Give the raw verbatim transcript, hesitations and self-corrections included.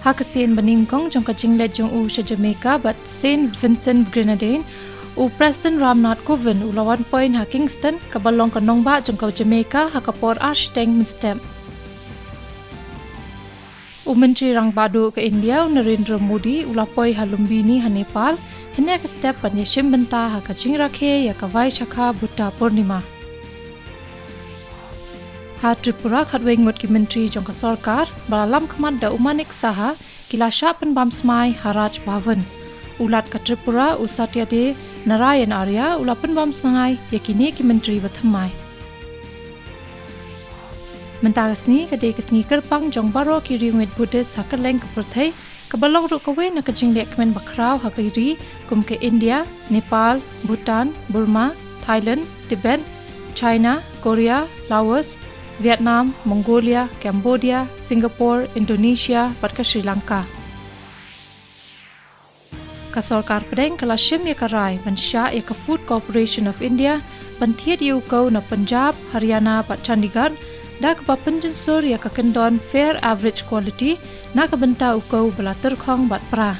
Ha ka sien banyngkong jong ka jingleit jong u sha Jamaica bad Saint Vincent Grenadine, u President Ramnath Kovind u la wan poi ha Kingston, kaba long ka nongbah jong ka Jamaica, ha ka por ar shiteng mynstep. U Myntri Rangbah Duh ka India, u Narendra Modi, u la poi ha Lumbini ha Nepal, hynne ka step ban ïashim bynta ha ka jingrakhe ïa ka Vaishakha Buddha Purnima. Ha Tripura, khatwei ngut ki myntri jong ka sorkar, ba la lam khmat da u Manik Saha, ki la shah pynbam smai ha Raj Bhavan. U Lat ka Tripura, u Satyadev Narayan Arya, u la pynbam smai ïa kine ki myntri bathymmai. Mynta ka sngi ka dei ka sngi kyrpang jong baroh ki riewngeit Buddhist ha kylleng ka pyrthei, kaba long ruh kawei na ka jinglehkmen bakhraw ha ki ri kum ka India, Nepal, Bhutan, Burma, Thailand, Tibet, China, Korea, Laos, Vietnam, Mongolia, Cambodia, Singapore, Indonesia bad ka Sri Lanka. Ka sorkar pdeng ka la shim ïa ka rai ban shah ïa ka Food Corporation of India ban thied ïa u kaw na Punjab, Haryana bad Chandigarh, da kaba pynjynsur ïa ka kyndon Fair Average Quality na ka bynta u kaw ba la tyrkhong bad pra.